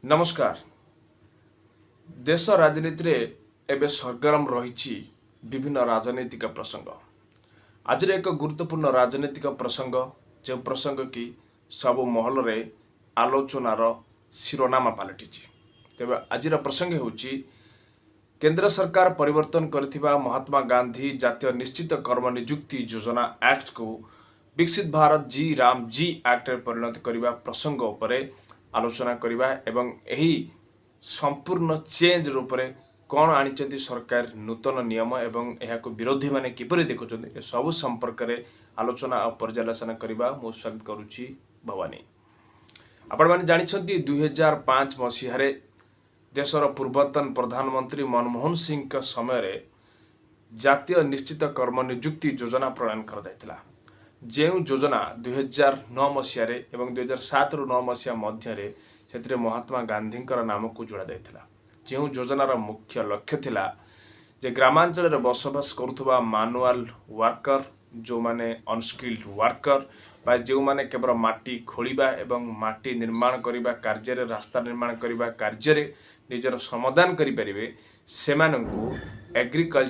ନମସ୍କାର। ଦେଶ ରାଜନୀତିରେ ଏବେ ସରଗରମ ରହିଛି ବିଭିନ୍ନ ରାଜନୈତିକ ପ୍ରସଙ୍ଗ। ଆଜିର ଏକ ଗୁରୁତ୍ୱପୂର୍ଣ୍ଣ ରାଜନୈତିକ ପ୍ରସଙ୍ଗ, ଯେଉଁ ପ୍ରସଙ୍ଗ କି ସବୁ ମହଲରେ ଆଲୋଚନାର ଶିରୋନାମା ପାଲଟିଛି। ତେବେ ଆଜିର ପ୍ରସଙ୍ଗ ହେଉଛି, କେନ୍ଦ୍ର ସରକାର ପରିବର୍ତ୍ତନ କରିଥିବା ମହାତ୍ମା ଗାନ୍ଧୀ ଜାତୀୟ ନିଶ୍ଚିତ କର୍ମ ନିଯୁକ୍ତି ଯୋଜନା ଆକ୍ଟକୁ ବିକଶିତ ଭାରତ ଜି ରାମ ଜି ଆକ୍ଟରେ ପରିଣତ କରିବା ପ୍ରସଙ୍ଗ ଉପରେ ଆଲୋଚନା କରିବା ଏବଂ ଏହି ସମ୍ପୂର୍ଣ୍ଣ ଚେଞ୍ଜ ରୂପରେ କ'ଣ ଆଣିଛନ୍ତି ସରକାର ନୂତନ ନିୟମ ଏବଂ ଏହାକୁ ବିରୋଧୀମାନେ କିପରି ଦେଖୁଛନ୍ତି, ଏସବୁ ସମ୍ପର୍କରେ ଆଲୋଚନା ଆଉ ପର୍ଯ୍ୟାଲୋଚନା କରିବା। ମୁଁ ସ୍ୱାଗତ କରୁଛି ଭବାନୀ। ଆପଣମାନେ ଜାଣିଛନ୍ତି, 2005 ମସିହାରେ ଦେଶର ପୂର୍ବତନ ପ୍ରଧାନମନ୍ତ୍ରୀ ମନମୋହନ ସିଂଙ୍କ ସମୟରେ ଜାତୀୟ ନିଶ୍ଚିତ କର୍ମ ନିଯୁକ୍ତି ଯୋଜନା ପ୍ରଣୟନ କରାଯାଇଥିଲା, ଯେଉଁ ଯୋଜନା 2009 ମସିହାରେ ଏବଂ 2007ରୁ 9 ମସିହା ମଧ୍ୟରେ ସେଥିରେ ମହାତ୍ମା ଗାନ୍ଧୀଙ୍କର ନାମକୁ ଯୋଡ଼ା ଯାଇଥିଲା। ଯେଉଁ ଯୋଜନାର ମୁଖ୍ୟ ଲକ୍ଷ୍ୟ ଥିଲା ଯେ ଗ୍ରାମାଞ୍ଚଳରେ ବସବାସ କରୁଥିବା ମାନୁଆଲ ୱାର୍କର, ଯେଉଁମାନେ ଅନସ୍କିଲ୍ଡ ୱାର୍କର ବା ଯେଉଁମାନେ କେବଳ ମାଟି ଖୋଳିବା ଏବଂ ମାଟି ନିର୍ମାଣ କରିବା କାର୍ଯ୍ୟରେ, ରାସ୍ତା ନିର୍ମାଣ କରିବା କାର୍ଯ୍ୟରେ ନିଜର ଶ୍ରମଦାନ କରିପାରିବେ, ସେମାନଙ୍କୁ ଏଗ୍ରିକଲଚର